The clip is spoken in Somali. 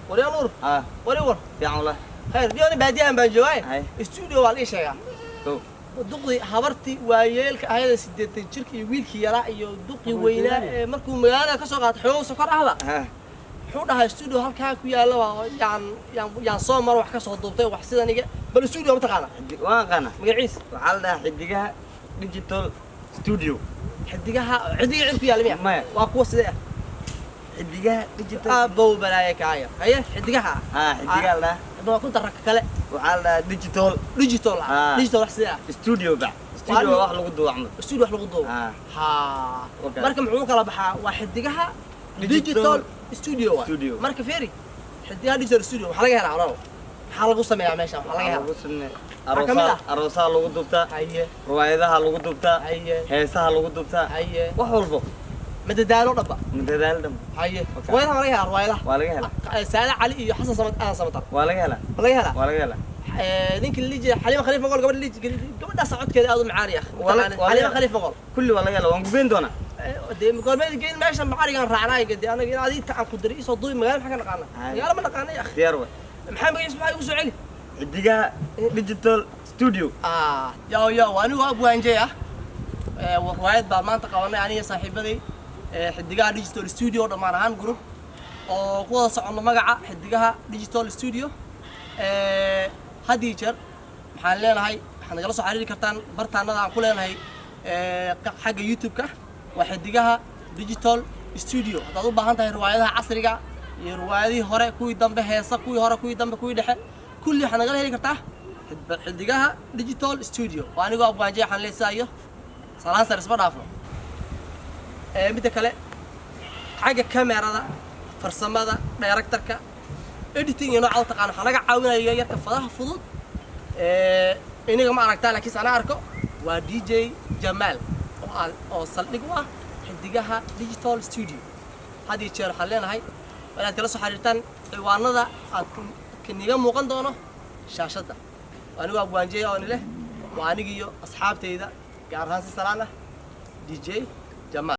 Waryaa Nuur. Ah. Wari war. Fiican wallah. Khayr diyooni, baadiyahan baan joogaay. Hay. Studio waa la ii sheegaa. Kow. Duqdii habartii waayeelka ahayd, 80 jirka, iyo wiilkii yaraa iyo duqii weynaa ee markuu magaalada ka soo qaato xoogo sokor ahba, wuxuu dhahaa studio halkaa ku yaalla waa yaan soo maro, wax ka soo duubtay, wax sidan iga bal. Studio ma taqaana? Waan aqaana. Magaciis? Waxaa la dhahaa Xidigaha Digital Studio. Xidigaha, xidiga cid ku yaalla miya? Maya. Waa kuwa sidee ah? Xidigaha Digital. Abow, balaaye kaaya. Haye, xidigaha. Ha, xidigaha la dhahaa. Waa ku daraka kale. Waxaa la dhahaa digital. Digital ah. Ah. Digital wax sidee ah? Studio ba studio wax lagu duubo camal. Studio wax lagu duubo. Ha. Okay. Marka muxuu kala baxaa? Waa Xidigaha Digital Digital Studio waa. Studio. Marka feeri, Xidigaha Digital Studio waxaa laga helaa, walaal, maxaa lagu sameeyaa meesha? Waxaa laga waxaa helaa lagu sameeyaa Waxaa kamid aroosaha, ah? Aroosaha lagu duubtaa, riwaayadaha lagu duubtaa, heesaha lagu duubtaa, wax walbo. Madadaalo dhaba. Madadaalo dhan. Haye. Okay. Riwaayadaha ma laga helaa, riwaayadaha? Waa laga helaa. Saale Cali iyo Xasan Samad, Aadan Samatar? Waa laga helaa. Ma laga helaa? Waa laga helaa. Ninka la jiray Xaliima Khaliif Maqol, gabadha la jiray, gabadhaas codkeeda aad u macaan ya akhi. Waa Xaliima Khaliif Maqol. Kulli waa laga helaa, waan gubeyn doonaa. Dee goormeed geyn meesha macarigan raacnaay? Dee anaga in adiga aan ku diray isoo duubi, magaalo maxaa ka naqaana? Haye. Magaalo ma naqaana ya akhi. Diyaar way. Maxaa magaciisa? Maxaa igu soo celi? Xidigaha Digital Studio. Ah, yo yo, anigu abwaanjey ah. Riwaayad baa maanta qabanay aniga saaxiibaday, Xidigaha Digital Studio, dhammaan ahaan group oo ku wada soconno magaca Xidigaha Digital Studio. Had iyo jeer waxaan leenahay, waxaad nagala soo xiriiri kartaan bartaanada aan ku leenahay xagga YouTube-ka, waa Xidigaha Digital Studio. Haddaad u baahan tahay riwaayadaha casriga iyo riwaayadihii hore, kuwii dambe, heesa, kuwii hore, kuwii dambe, kuwii dhexe, kulli waxaad nagala heli kartaa Xidigaha Digital Studio. Waa anigoo abwaanjey, waxaan leesaayo salaan sar, isma dhaafno. Midda kale, xagga kamerada, farsamada, directorka, editing iyo nooca u taqaan, waxaa naga caawinaya yarka fadaha fudud. Inaga ma aragtaa, laakiinse ana arko, waa DJ Jamaal oo saldhig u ah Xidigaha Digital Studio. Had iyo jeer waxaan leenahay waa inaad kala soo xiriirtaan ciwaanada aad kaniga muuqan doono shaashadda. Anigu abwaanjey oo ni leh, waa anigiyo asxaabtayda, gaar ahaan si salaan ah DJ.